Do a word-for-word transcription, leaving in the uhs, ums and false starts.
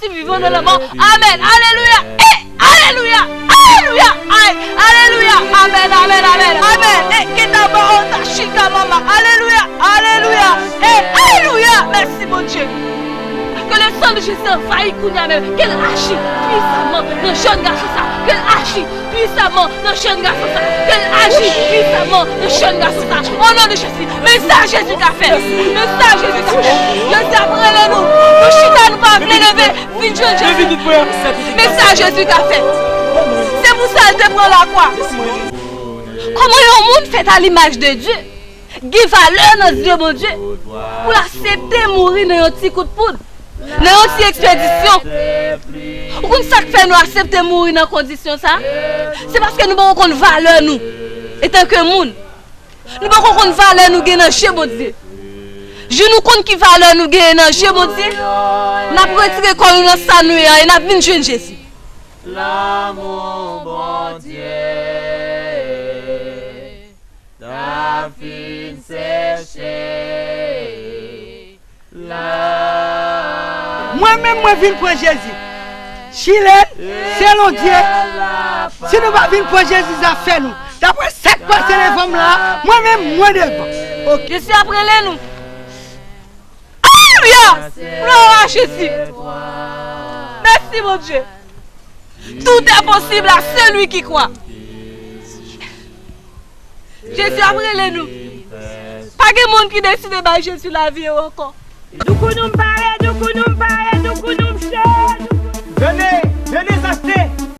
Vivan nan lanmò. Amèn. Alelouya. E alelouya. Alelouya. Ay. Alelouya. Amèn. Amèn. Amèn. Amèn. E keta ba ota shika mama. Alelouya. Alelouya. E alelouya. Mèsi Bondye. Ke le sang de Jésus anvayi kounya menm. Ke l aji pwisaman nan jèn gason sa. Ke l aji pwisaman nan jèn gason sa. Ke l aji pwisaman nan jèn gason sa. O non de Jezi. Men sa Jezi ka fè. Men sa Jezi ka fè. Jezi ap rele nou. Nou chita nou pa vle leve. Vin jwenn Jezi. Men sa Jezi ka fè. Se pou sa l te pran lakwa. Kòman yon moun fèt a limaj de Dye gen valè nan zye Bondye pou l aksepte mouri nan yon ti kout poud, nan yon ti ekspedisyon? Ou konn sa k fè nou aksepte mouri nan kondisyon sa? Se paske nou poko konn valè nou etanke moun. Nou poko konn valè nou gen nan je Bondye. Jou nou konn ki valè nou genyen nan je Bondye, n ap retire kò nou nan sa nou ye a e n ap vin jwenn Jezi. Lanmou Bondye ta fin seche. Mwen menm, mwen vin pran Jezi. Chilèn, selon Dye, si nou pa vin pran Jezi, zafè nou. Daprè sa k pase devan m la, mwen menm, mwen devan. Ok. Jezi ap rele nou. Alelouya! Glwa a Jezi. Mèsi, Bondye. Tout est possible à celui qui croit. Jezi ap rele nou. Pa gen moun ki deside bay Jezi lavi yo ankò. Doukounou m pare, doukounou m pare, doukounou m cho. Tande,